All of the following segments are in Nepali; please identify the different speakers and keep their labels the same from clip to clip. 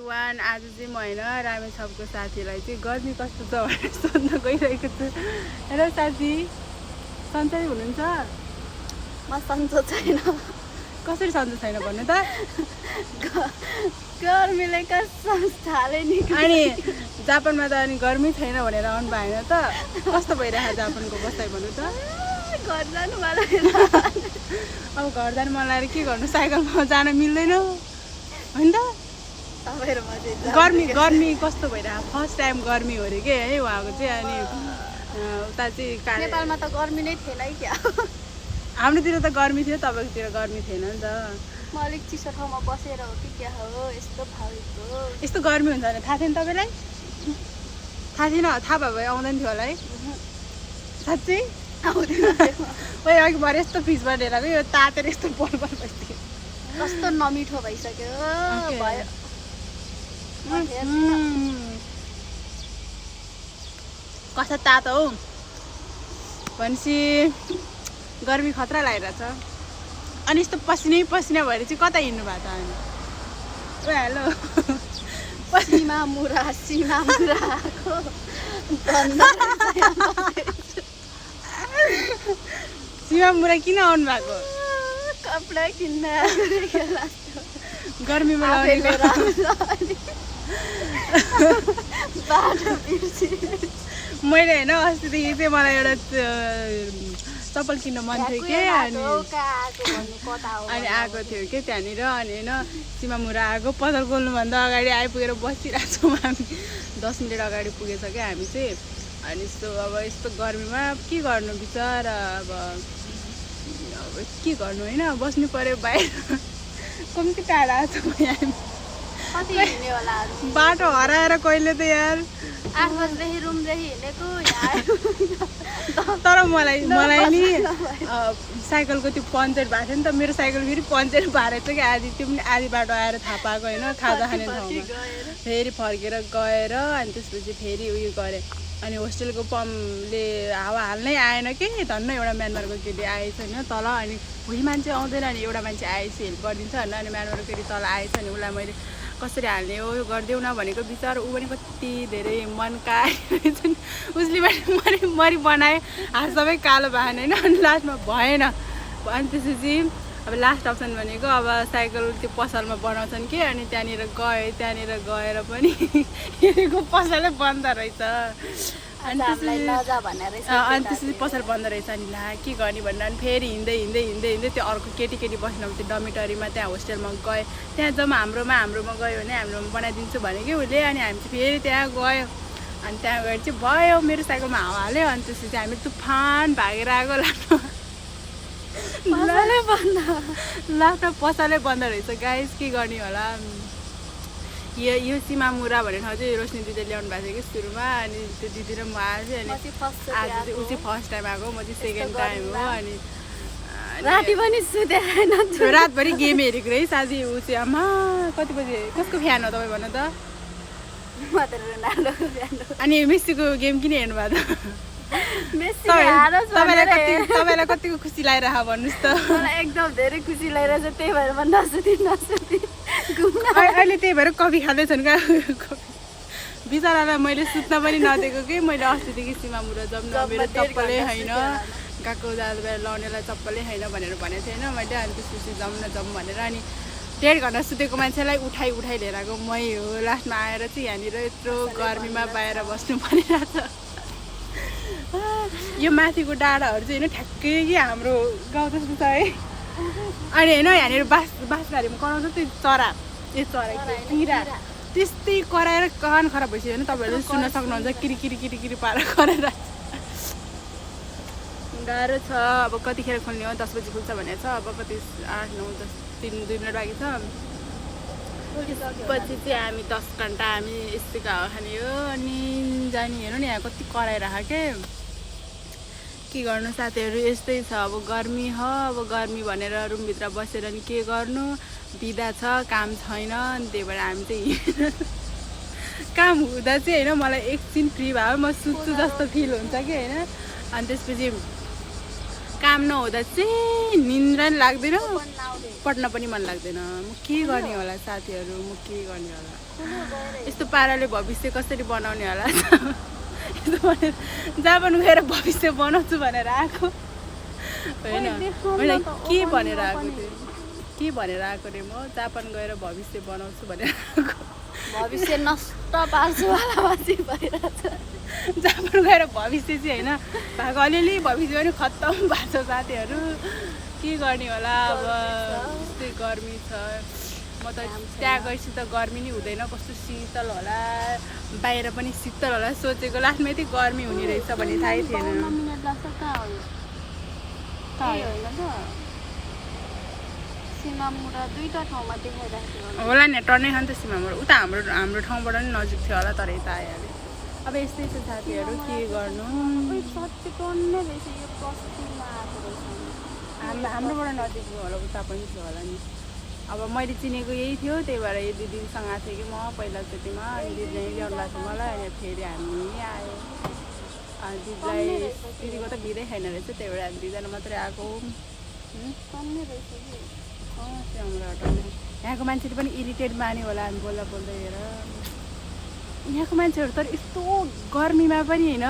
Speaker 1: एभ्रीवान आज चाहिँ म हैन रामेछापको साथीलाई चाहिँ गर्मी कस्तो छ भनेर सोध्न गइरहेको छु। हेलो साथी, सन्चै हुनुहुन्छ?
Speaker 2: म सन्चो छैन।
Speaker 1: कसरी सन्चो छैन भन्नु त?
Speaker 2: गर्मीले कसम थाले नि।
Speaker 1: अनि जापानमा त अनि गर्मी छैन भनेर आउनु भएन त? कस्तो भइरहेको जापानको बसाइ भन्नु त?
Speaker 2: घर जानु मलाई
Speaker 1: अब घर जानु मन लागेर के गर्नु, साइकलमा जान मिल्दैन होइन त? गर्मी कस्तो भइरहेको? फर्स्ट टाइम गर्मी हो अरे के है उहाँको चाहिँ। अनि उता चाहिँ
Speaker 2: नेपालमा त गर्मी नै थिएन है क्या।
Speaker 1: हाम्रोतिर त गर्मी थियो, तपाईँकोतिर गर्मी थिएन नि त।
Speaker 2: म अलिक चिसो ठाउँमा बसेर हो कि क्या हो यस्तो फालेको।
Speaker 1: यस्तो गर्मी हुन्छ भने थाहा थिएन तपाईँलाई? थाहा थिएन? थाहा भयो भए आउँदैन थियो होला है? साँच्चै
Speaker 2: आउँदैन।
Speaker 1: ओइ अघि भरे यस्तो फ्रिजबाट लिएर गयो, यो तातेर यस्तो बल भइसक्यो।
Speaker 2: कस्तो नमिठो भइसक्यो भयो।
Speaker 1: कस्तो तातो हौ भनेपछि गर्मी खतरा लागिरहेछ। अनि यस्तो पसिनै पसिना भएर चाहिँ कता हिँड्नु भएको त? अनि ओ हेलो
Speaker 2: सीमा मुराको
Speaker 1: सीमा मुरा किन आउनु भएको?
Speaker 2: कपडा किन्न
Speaker 1: गर्मीमा लगाउने मैले होइन अस्तिदेखि चाहिँ मलाई एउटा चप्पल किन्न मन थियो कि। अनि आएको थियो कि त्यहाँनिर। अनि होइन सीमा मुरा आएको, पसल खोल्नुभन्दा अगाडि आइपुगेर बसिरहेको छौँ हामी। 10 मिनट अगाडि पुगेछ क्या हामी चाहिँ। अनि यस्तो अब यस्तो गर्मीमा के गर्नु बिचरा, अब के गर्नु होइन, बस्नु पर्यो बाहिर। कम्ती टाढा छौँ हामी। बाटो हराएर कहिले त यार
Speaker 2: 8 बजेदेखि रुमदेखि हिँडेको
Speaker 1: तर मलाई नि साइकलको त्यो पन्चर भएको थियो नि त। मेरो साइकल फेरि पन्चर भएर चाहिँ क्या आधी, त्यो पनि आधी बाटो आएर थाहा पाएको होइन, खाजा खाने ठाउँमा फेरि फर्केर गएर अनि त्यसपछि फेरि उयो गरेँ। अनि होस्टेलको पम्पले हावा हाल्नै आएन कि, धन्न एउटा म्यानमारको केटी आएछ होइन तल। अनि कोही मान्छे आउँदैन, अनि एउटा मान्छे आएपछि हेल्प गरिदिन्छ होइन। अनि म्यानमारको केटी तल आएछ, अनि उसलाई मैले कसरी हाल्ने हो यो गरिदेऊ न भनेको, बिचरा ऊ पनि कति धेरै मन काटेछ नि। उसले मरी बनायो, हात सबै कालो भएन होइन। अनि लास्टमा भएन। अनि त्यसपछि अब लास्ट अप्सन भनेको अब साइकल त्यो पसलमा बनाउँछन् कि। अनि त्यहाँनिर गएर पनि हेरेको पसलै बन्द रहेछ। अनि त्यसपछि पसल बन्द रहेछ। अनि ला के गर्ने भनेर अनि फेरि हिँड्दै त्यो अर्को केटी बस्नु त्यो डमिटरीमा त्यहाँ होस्टेलमा गयो। त्यहाँ जब हाम्रोमा गयो भने हाम्रोमा बनाइदिन्छु भने कि उसले। अनि हामी चाहिँ फेरि त्यहाँ गयो। अनि त्यहाँ गएर चाहिँ भयो मेरो साइकलमा हावा हाल्यो। अनि त्यसपछि हामी तुफान भागेर आएको। लास्टमा पसलै बन्द रहेछ गाइस, के गर्ने होला। यो सीमा मुरा भन्ने ठाउँ चाहिँ रोशनी दिदीले ल्याउनु भएको थियो कि सुरुमा। अनि त्यो दिदी र म आएको थिएँ। अनि आज चाहिँ ऊ चाहिँ फर्स्ट टाइम आएको, म चाहिँ सेकेन्ड टाइम हो। अनि
Speaker 2: राति पनि सुतेन,
Speaker 1: रातभरि गेम हेरेको है साथी। ऊ चाहिँ आमा कति बजे कसको फ्यान हो तपाईँ भन्नु त? अनि मेस्सीको गेम किन हेर्नु भएको त? तपाईँलाई कतिको खुसी लागिरहेको भन्नुहोस् त?
Speaker 2: मलाई एकदम धेरै खुसी लागिरहेछ, त्यही भएर म नसुती
Speaker 1: अहिले त्यही भएर कफी खाँदैछन् क्या। बिचरालाई मैले सुत्न पनि नदिएको कि। मैले अस्तिदेखि सीमा मुरा जम्न मेरो चप्पलै होइन, गएको जाँदा लाउनेलाई चप्पलै होइन भनेर भनेको थिएँ होइन मैले। अनि त्यसपछि जाउँ भनेर अनि 1.5 घन्टा सुतेको मान्छेलाई उठाइ लिएर आएको मै हो। लास्टमा आएर चाहिँ यहाँनिर यत्रो गर्मीमा बाहिर बस्नु परिरहेछ। यो माथिको डाँडाहरू चाहिँ होइन ठ्याक्कै कि हाम्रो गाउँ जस्तो छ है। अनि होइन यहाँनिर बाँसबारीमा कराउँछ त्यो चरा, किरा त्यस्तै कराएर कान खराब भइसक्यो भने तपाईँहरूले सुन्न सक्नुहुन्छ। किरी पारेर कराएर गाह्रो छ। अब कतिखेर खोल्ने हो? 10 बजी खुल्छ भनेको छ। अब कति 8, 9, 10, 2 मिनट बाँकी छ। पछि चाहिँ हामी 10 घन्टा हामी यस्तै हावा खाने हो। अनि जाने हेर्नु नि यहाँ कति कराइरहेको के गर्नु साथीहरू, यस्तै छ। अब गर्मी हो, अब गर्मी भनेर रुमभित्र बसेर नि के गर्नु, बिदा छ, काम छैन। अनि त्यही भएर हामी चाहिँ काम हुँदा चाहिँ होइन मलाई एकछिन फ्री भयो म सुत्छु जस्तो फिल हुन्छ कि होइन। अनि त्यसपछि काम नहुँदा चाहिँ निन्द्रा नि लाग्दैन
Speaker 2: पनि नआउँदै
Speaker 1: पढ्न पनि मन लाग्दैन म के गर्ने होला साथीहरू म के गर्ने होला
Speaker 2: कुनै गएर
Speaker 1: यस्तो पाराले भविष्य कसरी बनाउने होला यस्तो भनेर जापान गएर भविष्य बनाउँछु भनेर आएको होइन होइन के भनेर आएको थिएँ के भनेर आएको रे म जापान गएर भविष्य बनाउँछु भनेर आएको
Speaker 2: भविष्य नष्ट पार्छु वाला बाजी भइरहेछ
Speaker 1: जापान गएर भविष्य चाहिँ होइन भएको अलिअलि भविष्य पनि खत्तम भएको छ साथीहरू के गर्ने होला अब यस्तै गर्मी छ म त त्यहाँ गएपछि त गर्मी नै हुँदैन कस्तो शीतल होला बाहिर पनि शीतल होला सोचेको लास्टमा यति गर्मी हुने रहेछ भन्ने थाहै थिएन
Speaker 2: मिनेट लाग्छ कहाँ हो यो
Speaker 1: कहाँ हो?
Speaker 2: होइन त सीमामुरा दुईटा ठाउँमा देखाइरहेको थियो
Speaker 1: होला नि टर्नै खान्छ सीमाबाट उता हाम्रो ठाउँबाट पनि नजिक थियो होला तर यता आइहाल्यो अब यस्तै छ साथीहरू के गर्नु
Speaker 2: सच्ची टन्नै रहेछ यो पश्चिममा आएको रहेछ
Speaker 1: हाम्रोबाट नजिक थियो होला उता पनि थियो होला नि अब मैले चिनेको यही थियो त्यही भएर यो दिदीसँग आएको थिएँ कि म पहिलाचोटिमा अनि दिदीले ल्याउनु भएको थियो मलाई अनि फेरि हामी आयो दिदीलाई दिदीको त भिडै छैन रहेछ त्यही भएर हामी दुईजना मात्रै आएको
Speaker 2: टन्नै रहेछ कि
Speaker 1: त्यहाँबाट यहाँको मान्छेले पनि इरिटेट मान्यो होला हामी बोल्दा बोल्दै हेर यहाँको मान्छेहरू तर यस्तो गर्मीमा पनि होइन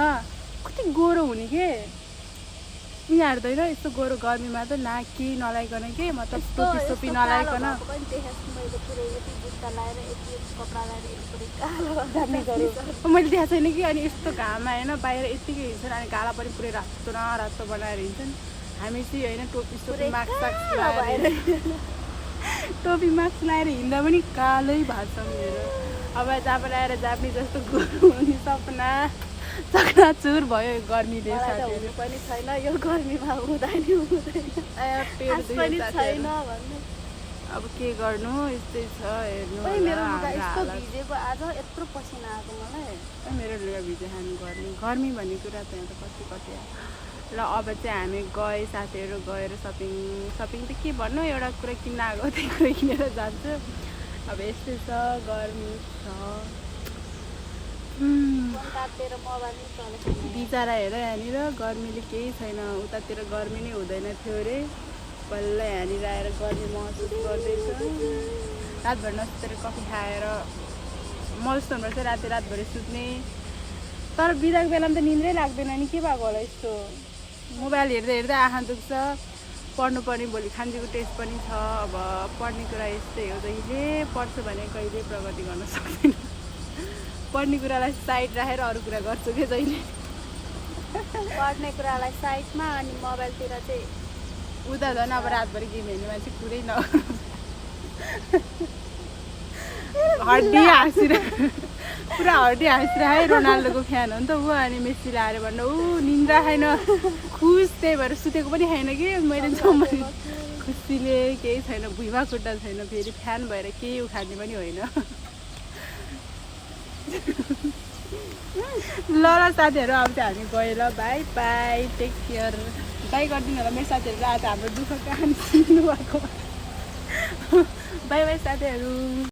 Speaker 1: कति गोरो हुने के यिनीहरू त होइन यस्तो गोरो गर्मीमा त ना केही नलाइकन के मतलब टोपी सोपी नलाइकन मैले देखाएको छैन कि अनि यस्तो घाममा होइन बाहिर यत्तिकै हिँड्छन् अनि गाला पनि पुरै रातो न रातो बनाएर हिँड्छन् हामी चाहिँ होइन टोपी सोपी मास्क लगाएर टोपी मास्क लगाएर हिँड्दा पनि कालै भएको छ मेरो अब जापान आएर जापानी जस्तो गोरो हुने सपना चकनाचुर भयो यो गर्मीले साथीहरू
Speaker 2: पनि छैन यो गर्मीमा हुँदैन छैन भन्ने
Speaker 1: अब के गर्नु यस्तै छ हेर्नु
Speaker 2: मेरोमा त यस्तो भिजेको आज यत्रो पसिना आएको मलाई
Speaker 1: मेरो लुगा भिजे खानु गर्मी भन्ने कुरा त यहाँ त कति ल अब चाहिँ हामी गए साथीहरू गएर सपिङ त के भन्नु एउटा कुरा किन्न आएको त्यही कुरा किनेर जान्छु अब यस्तै छ गर्मी छ बिचरा हेर यहाँनिर गर्मीले केही छैन उतातिर गर्मी नै हुँदैन थियो अरे बल्ल यहाँनिर आएर गर्मी महसुस गर्दैछ रातभर नसुतेर कफी खाएर मस्त हुनुपर्छ रातभरि सुत्ने तर बिदाको बेलामा त निन्द्रै लाग्दैन नि के भएको होला यस्तो मोबाइल हेर्दै आँखा दुख्छ पढ्नुपर्ने भोलि खान्जीको टेस्ट पनि छ अब पढ्ने कुरा यस्तै हो जहिले पढ्छु भने कहिले प्रगति गर्न सक्दैन पढ्ने कुरालाई साइड राखेर अरू कुरा गर्छु क्या जहिले
Speaker 2: पढ्ने कुरालाई साइडमा अनि मोबाइलतिर चाहिँ
Speaker 1: उता झन् अब रातभरि गेम हेर्ने मान्छे कुरै न हड्डी पुरा हड्डी हाँसिरहे रोनाल्डोको फ्यान हो नि त ऊ अनि मेस्सीले आएर भन्नु ऊ निन्द्रा छैन खुस त्यही भएर सुतेको पनि छैन कि मैले जम्मै खुसीले केही छैन भुइँमा खुट्टा छैन फेरि फ्यान भएर केही उखाड्ने पनि होइन ल साथीहरू अब चाहिँ हामी गयो ल bye bye take care bye गरिदिनु होला मेरो साथीहरू आज हाम्रो दुःख कहानी सुन्नु भएको बाई बाई साथीहरू।